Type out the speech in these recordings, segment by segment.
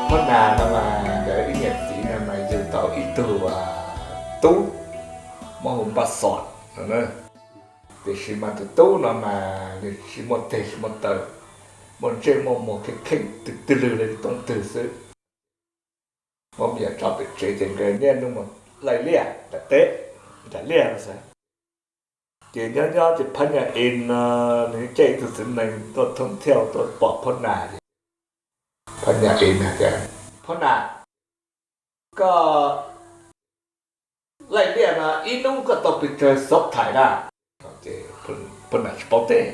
Phob Nas no mas nkawd ib niam txiv no mas yug tau ib tug tub muab hu Npaj Xom no. Tiam sis mas tus tub no mas nws tsis muaj teg tsis muaj taw, muaj ntsej muaj muag kheej kheej twg twg lwg li tooj twg xwb. Muab me nyuam tso pem tsev ces nkawd niaj hnub mus laij liaj nram teb, nram liaj no xwb. Ces nyob nyob ces Phab Nyas Ees no nws caij ib tug txiv nees tuaj thoob thiaj tuaj pom Phob Nas ces Phab Nyas Ees hais tias, Phob Nas, koj laij liaj no ib hnub koj tau pes tsawg xov thais na? Phob Nas tsis paub teb.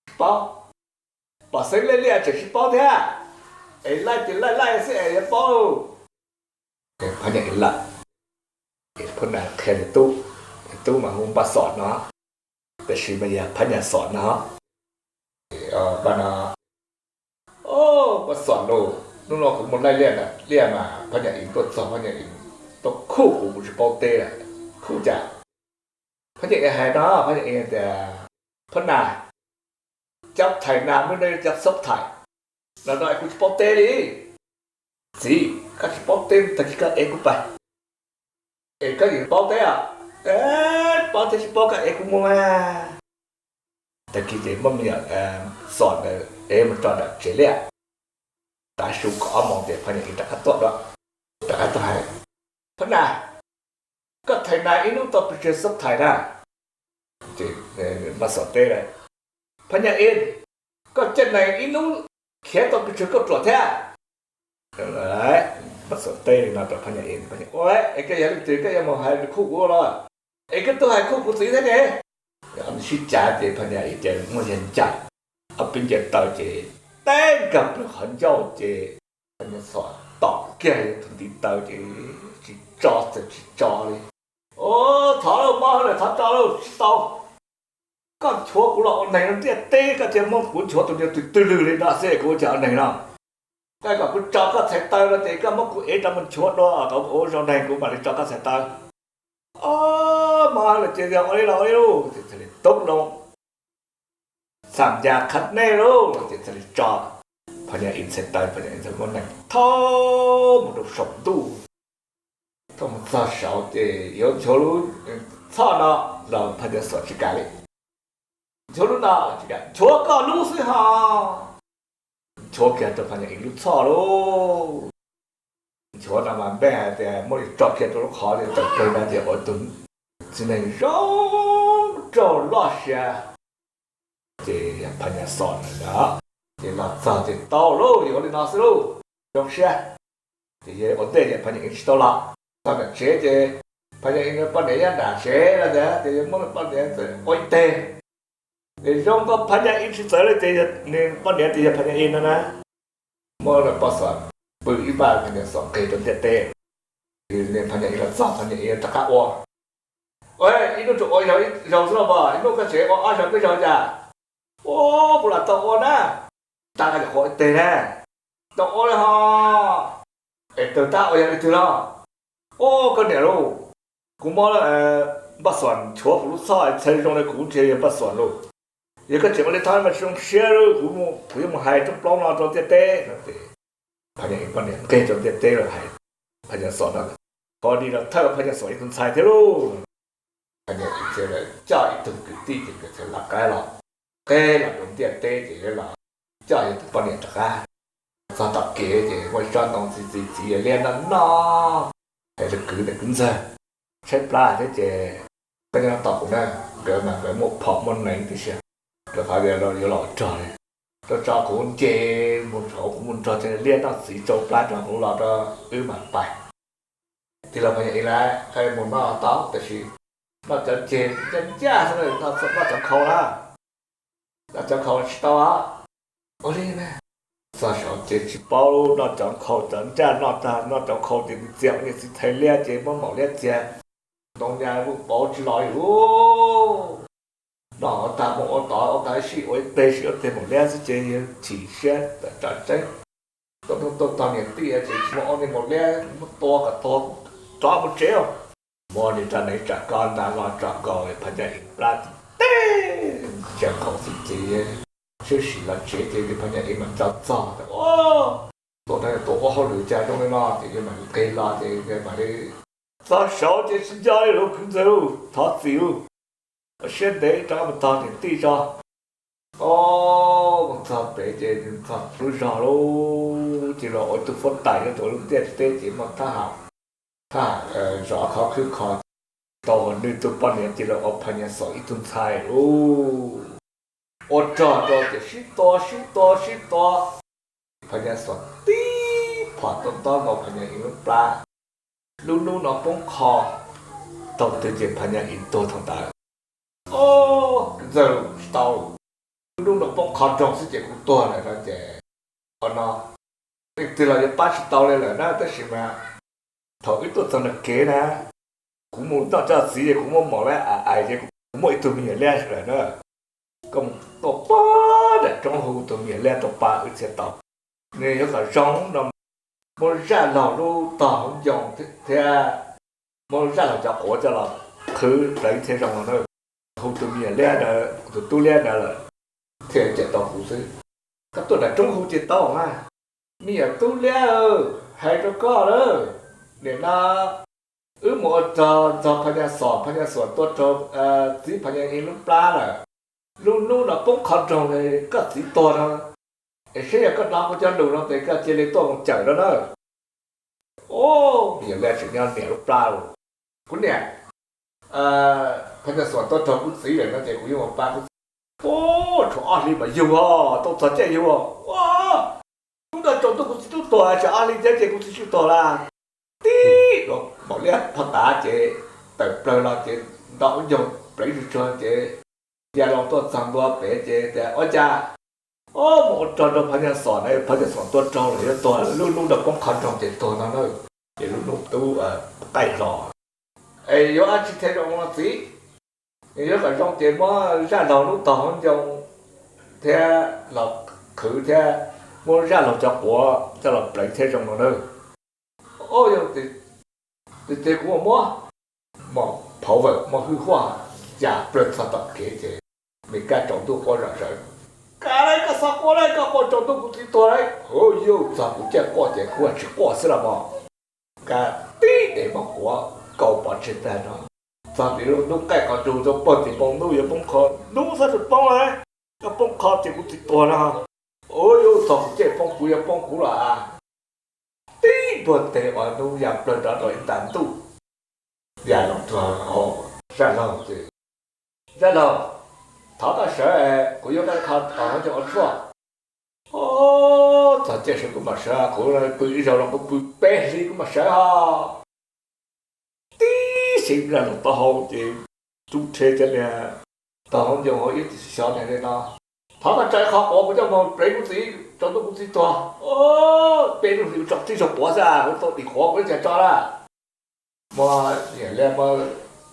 Tsis paub. Pom xeeb laij liaj tseem tsis paub thiab, es laij ces laij laij xwb es yuav paub. Phab Nyas Ees lawm, Phob Nas qhia tus tub, tus tub mas hu Npaj Xom no, tiam sis mas yog Phab Nyas Xom no. Npaj no, Npaj Xom lauj, hnub no kuv mus laij liaj na, liaj mas Phab Nyas Ees tuaj txog, Phab Nyas Ees tuaj khuj kuv, kuv tsis paub teb lawm, khuj cas? Phab Nyas Ees hais no, Phab Nyas Ees tias, Phob Nas, cov thais nas muaj ib yam li cov xov thais no no es kuv tsis paub teb li. Txiv, koj tsis paub teb tag kis koj ev kuv pais, es koj yeej paub teb os. Paub teb tsis paub koj ev kuv mus mas. Tag kis ces muab me nyuam Xom ntawd ev mus tso nram tsev liaj, tav su kaum ob moos ces Phab Nyas Ees rov qab tuaj dua, rov qab tuaj hais, Phob Nas, koj thais nas ib hnub tau pes tsawg xov thais na? Ces Npaj Xom teb lawm, Phab Nyas Ees, koj caij nees ib hnub khiav tau pes tsawg kauj ruam thiab? Npaj Xom teb li no rau Phab Nyas Ees, es koj yog leej twg koj yuav mus hais khuj kuv los? Es koj tuaj hais khuj kuv txiv thiab ne? Sib cav ces Phab Nyas Ees ces muaj yag ncaim, ob peb ncaws taw ces teb nkag plaws qhov ncauj ces Phab Nyas Xom tom kiag tus ntiv taw ces tsis tso txawm tsis tso li. Thov lauj, mob hwv lawm, thov tso lauj, tsis tau. Koj nchuav kuv los ua neeg rau ntiaj teb, koj cia muab kuv nchuav tus niag twg twg lwg li no xwb kuv ua cas ua neeg no. Koj kom kuv tso koj txhais taw no ces koj muab kuv ev rov mus nchuav dua kom kuv ua zoo neeg kuv mam li tso koj txhais taw. Mob hwv lawm ces yog ua li los ua li lauj, ces txhais li tub lauj, xam ncas qha nej lauj, ces txhais li tso Phab Nyas Ees txhais taw, Phab Nyas Ees txhais muab nees thauj mus rau saum ntuj, thauj mus txog saud ces yuav nchuav lub txhoj no los Phab Nyas Xom tsis kam li. Nchuav lub no tsis kam, nchuav koj lub xwb ho. Nchuav kiag rau Phab Nyas Ees lub txhoj lauj. Nchuav no mas npaj hais tias muab li tso kiag rau lub qhov li tawm plaws no ces ua tus txiv nees zoo nraug loj siab. Ces Phab Nyas Xom ntawd ces los txog ces tau lauj, yuav li no xwb lauj, zoo siab. Ces yog ua ntej ces Phab Nyas Ees tsis tau los, txog nram tsev ces Phab Nyas Ees poj niam nyob nram tsev no tias, ces yog muab poj niam txawm ua ib teg. Ces zoo nkauj Phab Nyas Ees tsis txawv li ces nws poj niam tias yog Phab Nyas Ees no na, muab Npaj Xom pw ib npaj, Phab Nyas Xom nqeg rau ntiaj teb. Ces Phab Nyas Ees los txog, Phab Nyas Ees rov qab ua, ua ib hnub tsuas ua zaug xwb los mas ib hnub koj tseem ua ob zaug peb zaug cas? Ua, kuv lam tau ua na. Tab koj nyuam qhuav ua ib teg na, tau ua li ho. Es tawg tab ua yog leej twg los? Ua koj niam lauj, kuv muab Npaj Xom nchuav kuv lub txhoj txhais zoo li kuv ntshe yog Npaj Xom lauj. Yog koj tseem ua li thab mas tsis zoo siab lauj, kuv yuav mus hais rooj plaub no rau ntiaj teb no. Phab Nyas Ees poj niam nqeg rau ntiaj teb lawm hais Phab Nyas Xom no, qhov li no thawj Phab Nyas Xom ib tug ntxhais thiab lauj. Phab Nyas Ees thiaj coj ib tug kwv tij ces nkawd thiaj lawv qab los, qeb los rau ntiaj teb ces los coj yog tus poj niam rov qab. Txog tom kev ces muaj ib tsob ntoo txi txiv txiv liab noj noj, hais rau kwv ntawm kwv ntxawg, tshaib plab thiab ces koj nyob no tos kuv na. Nkawd mas nkawd muaj phom muaj neev tib si, nkawd qhov tias yuav los rog li, rau tso kuv nce mus hauv kuv mus nrog cov liab noj txiv tsau plab rau hauv los rau wb mam pais. Tig los Phab Nyas Ees lawm, qhia mus noj tau tab sis noj cov ceg ncaj ncaj xwb, noj cov khau na, noj cov khau tsis tau. Ua li na, txog saud ces tsis paub, noj cov khau cov ncaj, noj tag noj cov khau ces txias ua niam txiv thais liab ces muab maum liab txias, ntoo nyas vwm pauv tsis los li. Noj tag mus ua tod ua tag sij ua ib teg sij ua teg maum liab xwb ces yawg chim siab tawm tsam tseeb. Tuaj hnub tuaj tog niam tij ces tsis muaj ua niag maum liab, muab tua kom tuag, rov mus tsev. Muab niag rab neev tsam ko nta los tso nkaus Phab Nyas Ees plab tib teg, cia nkaus xwb ces sib sim los tsev ces Phab Nyas Ees mas nco txog tias, Ua, tua no yog tua ua no ces mam li nqis los ces mam li txog saud ces tsis nco li lauj, kwv ntxawg lauj, thov txim lauj, siab ntev rov mus tog niam tij tso. Ob, mus txog pem ces nws txog lub zog lauj, ces los ua ib tug fuab tais nyob rau lub ntiaj teb ces muaj thab ham, thab ham zov khov khwb kho, tau uas nws tus poj niam ces los ua Phas Nyas Xom ib tug ntxhais lauj. Ua rog rau ces sib tua sib tua sib tua, Phas Nyas Xom tib phom tuaj ntaub nkaus Phas Nyas Is lub plab. Lub hnub no poob qho thaum twg ces Phas Nyas Is tuag thaum ntawd. Ob, kwv ntxawg, tsis tau, lub hnub no poob qho nroog xwb ces kuv tuag lawm no ces, ua no, leej twg los yuav pab tsis tau li lawm na, tab sis mas thaum wb tuaj txog nram kev na, kuv mus noj coj txiv ces kuv muaj mom lab ais ces kuv muaj ib tug me nyuam liab lawm na. Koj mus tuaj pab nram roob hu tus me nyuam liab tuaj pab wb thiaj tau. Nws yuav kom zoo no, muab zaj laug lub tog hauv ncoo thiab muab zaj laug cov quav coj los qhwv pleev thiaj zoo no na. Hu tus me nyuam liab ntawd, tus tub liab ntawd lawm thiaj cawm tau kuv xwb. Koj tuaj nram roob hu ces tau mas. Me nyuam tub liab, hais rau koj lawm, nim no wb mus ua rog nrog Phas Nyas Xom, Phas Nyas Xom tua raug txiv Phas Nyas Is lub plab lawm. Lub hnub no poob qho nroog li koj txiv tuag no, es saib yog koj hnov kuv cov lus no ces koj cia li tuaj mus cawm no na. Ub, me nyuam liab tseem nyob niam lub plab los, kuv niam, Phas Nyas Xom tua raug kuv txiv lawm no ces kuv yuav mus pab kuv txiv. Ub, tshuav ob hlis mas yug os, tau txog caij yug os. Ub, hnub no tsaus ntuj kuv txiv twb tuag, tshuav ob hlis thiab ces kuv txiv twb tuag lawm. Tib, maum liab phoj tav ces tawm plawg los ces nto ub ncaug pleev tsuag tsuag ces ya loo tuaj txog ntua pem ces tias ua cas, ub, mus ua rog nrog Phas Nyas Xom na, Phas Nyas Xom tua raug lawm yuav tuag, lub hnub no poob qho nroog ces tuag no na. Ces lub hnub tub qaij hlo, es yuav dab tsi thiaj zoo no txiv? Nws yuav kom zoo ces muab zaj laug lub tog hauv ncoo thiab los qhwv thiab muab zaj laug cov quav coj los pleev thiaj zoo no na. Ub, yog tias kuv ua muab, mos phauv vawm muaj hwj huaj ya plawg txog tom kev ces me kab tsaus ntuj quaj zom zaws. Kav liam, koj txhob quaj li, koj quaj tsaus ntuj kuv txiv tuag li. Ub, yog txog kuv caij quaj ces kuv tsis quaj xwb los mas. Kav, tib dev mov quav kaus pov tseg tag no. Txog tim lub hnub qaij qhov ntuj rau pog tim npoo hnub yuav poob qho, hnub txhob tsis poob li, koj poob qho ces kuv txiv tuag no. Ub, yog txog kuv caij poob kuv yuav poob kuv los as. Tib npuaj teg ua hnub ya plawg rov rau ib tag ntuj, ya loo rau hauv zaj laug ces, zaj laug, thov koj sawv, kuv yuav koj kho tau hauv ncoo ua tshuaj. Ub, txog caij sawv kuv mam sawv, kuv pw ib zaug los kuv pw peb hlis kuv mam sawv os. Tib si zaj laug taub hau ces rub rhe cov niag tog hauv ncoo hauv ib xyov niag li no. Thov koj tso qhov quav kuv coj mus pleev kuv txiv, tsaus ntuj kuv txiv tuag. Peb lub hlis tso tib zaug quav xwb, kuv tau dim quav kuv ib cas tso lawm. Muab niam liab muab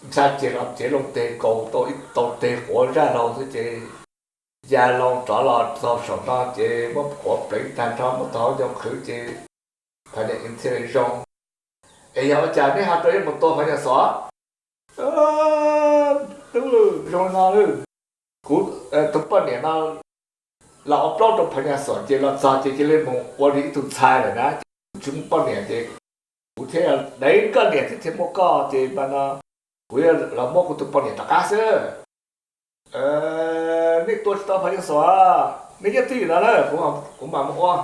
ntxhab ceg los cev loo teg kaus tau ib tau teg quav zaj laug xwb ces ya loo rov los txog saum no ces muab quav pleev tag nrho muab tog hauv ncoo qhwv ces Phas Nyas Is thiaj li zoo. Es yog ua cas neb ho rov mus tua Phas Nyas Xom? Tub, zoo li no lawm, kuv tus poj niam no los ua plaub rau Phas Nyas Xom ces los txog ces cia li mus ua li ib tug ntxhais lawm na, ces kuv tsis muaj poj niam ces kuv thiaj deev koj niam thiab thiaj muaj koj ces mas no kuv yuav los muab kuv tus poj niam rov qab xwb. Nej tua tsis tau Phas Nyas Xom, nej nyob twj ywm no na, kuv mam mus ua,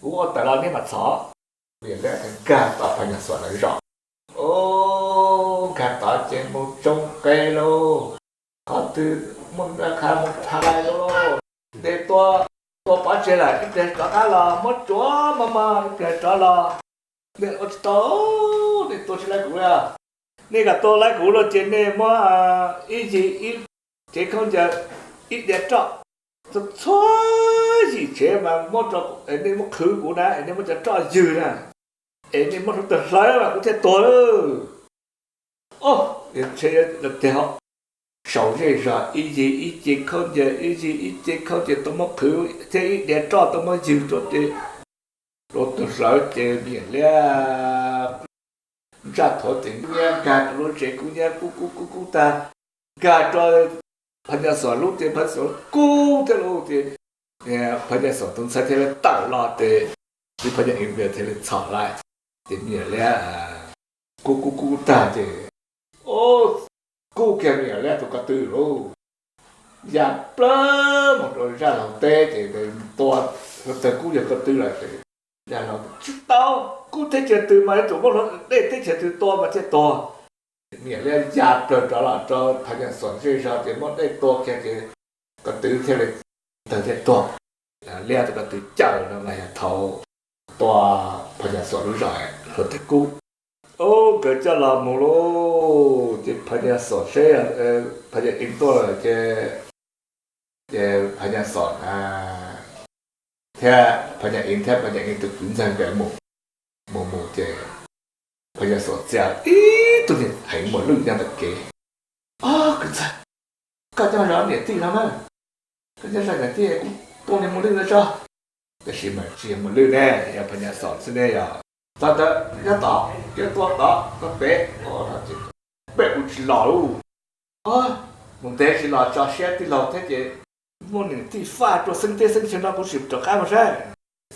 kuv ua tawm los nej mam txhom. Niam liab nkag tom Phas Nyas Xom lawv zos. Ub, nkag tod ces mus tsoo qe lauj, qhov twg muaj qha mus thais lauj. Nej tua, tua pov tseg lawm ib pliag rov qab los muab tsuav mos mos ib pliag rov los. Nej ua tsis tau, nej tua tsis laib kuv li. Nej kom tua laib kuv los ces nej muab ib yig ib cev khaub ncaws, ib diav roj, txhua txhua yim tsev mas muab rau, nej muab qhwv kuv na, nej muab cov roj ywg na, es nej muab rau tawg hlawv mas kuv thiaj tuag lawm. Ub, ntshe tiag, sau zej zog ib yig ib ce khaub ncaws, ib yig ib ce khaub ncaws tau muab qhwv thiab ib diav roj tau muab ywg rau ces, rau tawg hlawv ces niam liab ntsaj thuav tes nyiab nkag rau lub tsev kub nyiab kub kub kub kub tag, nkag rau Phas Nyas Xom lub ces Phas Nyas Xom kub thiab lub ces Phas Nyas Xom tus ntxhais thiaj li tawm los ces txiv Phas Nyas Is thiaj li txhom lawm. Ces me nyuam liab kub kub kub tag ces, o, kub kiag me nyuam liab tus ko tw lauj. Ya plawg mus rau zaj laug teb ces tua, tawg kub yog ko tw lawm ces, ya laug tsis tau, kub teb chaws twg mas yuav tsum muab hluav dej teb chaws twg tua mas thiaj tuag. Me nyuam liab ya plawg rov los rau Phas Nyas Xom zej zog ces muab dej tua kiag ces ko tw thiaj li tawg thiaj tuag. Liab tus ko tw cawm no mas yog thaum tua Phas Nyas Xom lub zos hluav taws kub. Ub, nkawd coj los mus lauj, ces Phas Nyas Xom seb, Phas Nyas Eev tuaj lawm ces, ces Phas Nyas Xom na thiab Phas Nyas Eev thiab Phas Nyas Eev tus kwv ntxawg nkawd mus, mus mus ces Phas Nyas Xom txia ib tug niag heev muas lwj nyob ntawm kev. Ob, kwv ntxawg, koj nyob zov niam tij no na, koj nyob zov niam tij kuv tua niag muas lwj no tso. Tab sis mas tsis yog muas lwj ne, yog Phas Nyas Xom xwb ne yog. Txog ntawd nyob tod, yuav tua tod txog pem, peb ua tsis los lauj. Mus ntev tsis los tso siab tij laug thiab ces muab niam tij faj rau xeeb teb xeeb chaw no kuv sim rov qab mus saib.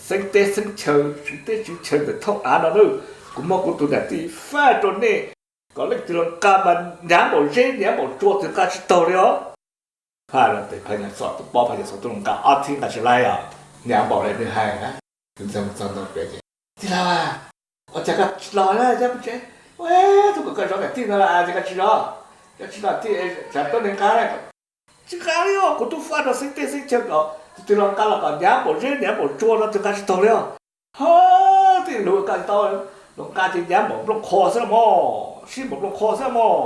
Xeeb teb xeeb chaw, tswv teb tswv chaw ntawm thoob av no na, kuv muab kuv tus niam tij faj rau nej kom leej twg los nqa mas hnyav npaum zeb hnyav npaum tsua twg nqa tsis taug li os. Phaj no tes Phas Nyas Xom tus pob Phas Nyas Xom tus los nqa ob thib nqa tsis laib os, hnyav npaum li nws hais na. Tus ntxawg mus txog ntawm pem ces, tij laug, ua cas koj tsis los thiab mus tsev? Ua, thaum kom koj zov niam tij no los ces koj tsis zov, koj tsis los tij tsam tuab neeg nqa. Tsis nqa li os, kuv twb faj rau xeeb teb xeeb chaw kom tus twg los nqa los kom hnyav npaum zeb hnyav npaum tsua no twg nqa tsis taug li os. Ho, tij laug koj tau, los nqa ces hnyav npaum nplooj qho xwb los mog, sib npaum nplooj qho xwb los mog.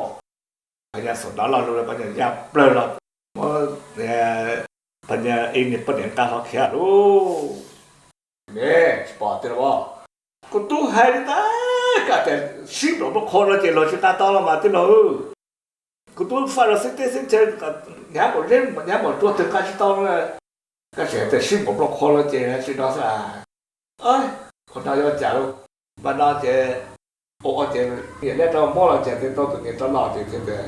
Phas Nyas Xom hnov lo lus lawm Phas Nyas ya plawg los muab Phas Nyas Eev niag poj niam nqa hlo khiav lauj. Ne, tsis pom tiag los? Kuv twb hais li ntawd, koj tias sib npaum nplooj qho no ces luag tsis nqa tau los mas tij laug. Kuv twb faj rau xeeb teb xeeb chaw kom hnyav npaum zeb hnyav npaum tsua twg nqa tsis tau no. Koj tseem tias sib npaum nplooj qho no ces tsis no xwb a. Ua no yuav cas lauj? Npaj no ces, ua ua ces niam liab rov muab los ces thiaj tau tus niam rov los ces thiaj tias,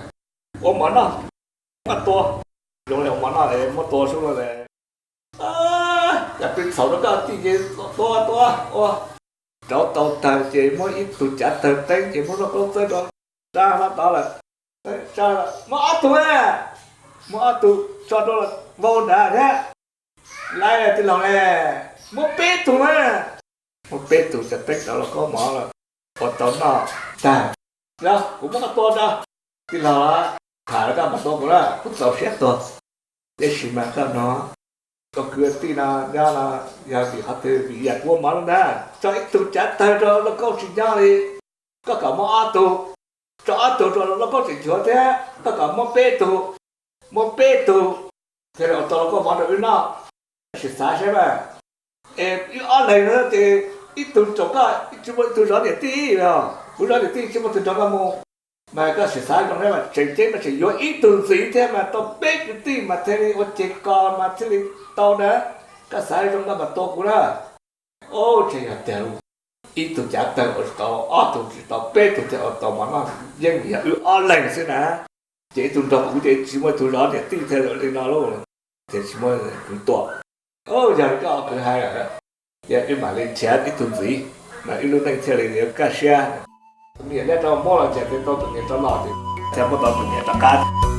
ua mov noj, koj tua. Zoo li ua mov noj es muab tua sub no es, yog peb txhaum rau koj tij ces tua tua ua. Rauv tau tag ces muab ib tug cav tawg teeb ces muab lub koob txawb rau, tsa hlo tod lawm, tsa, muab ob tug na, muab ob tug tso rau vau nrad thiab. Laiv tij laug ne, muab peb tug na, muab peb tug cav teeb rau lauj kaub mov los ua tau noj tag. Yog kuv muab koj tua rau, tij laug, tham rau koj mam tua kuv na, kuv txaus siab tuag. Tiam sis mas koj no, koj kwv tij no nyob no, yog vim qhov twg vim yam kuv ua mov no ntag, tso ib tug cav tawg rau lauj kaub tsis nyob li, koj kom muab ob tug, tso ob tug rau lauj kaub tseem cuav thiab koj kom muab peb tug, muab peb tug thiaj li ua tau lauj kaub mov rau wb noj. Sim xav saib mas, es wb ob leeg no ces ib tug rau koj, tsis muaj ib tug zov niam tij, kuv zov niam tij tsis muaj tus nrog koj mus. Mas koj sim xav zoo na, mas tseem ceeb mas tseem yuav ib tug ntxiv thiab mas tau peb kwv tij mas thiaj li ua ces ko mas thiaj li tau na. Koj xav zoo koj mam tua kuv na. Ub, tseem yog tiag lauj, ib tug cav tawg ua tsis tau, ob tug tsis tau, peb tug thiaj ua tau mov noj, yeej yog wb ob leeg xwb na. Ces ib tug nrog kuv ces tsis muaj ib tug zov niam tij thiaj li no lauj, ces tsis muaj kuv tua. Yog li koj kwv hais lawm, ces wb mam li nrhiav ib tug ntxiv, mas wb lub neej thiaj li yuav kaj siab. Tus niam liab rov muab los ces thiaj tau tus niam rov los, thiaj muab tau tus niam rov qab.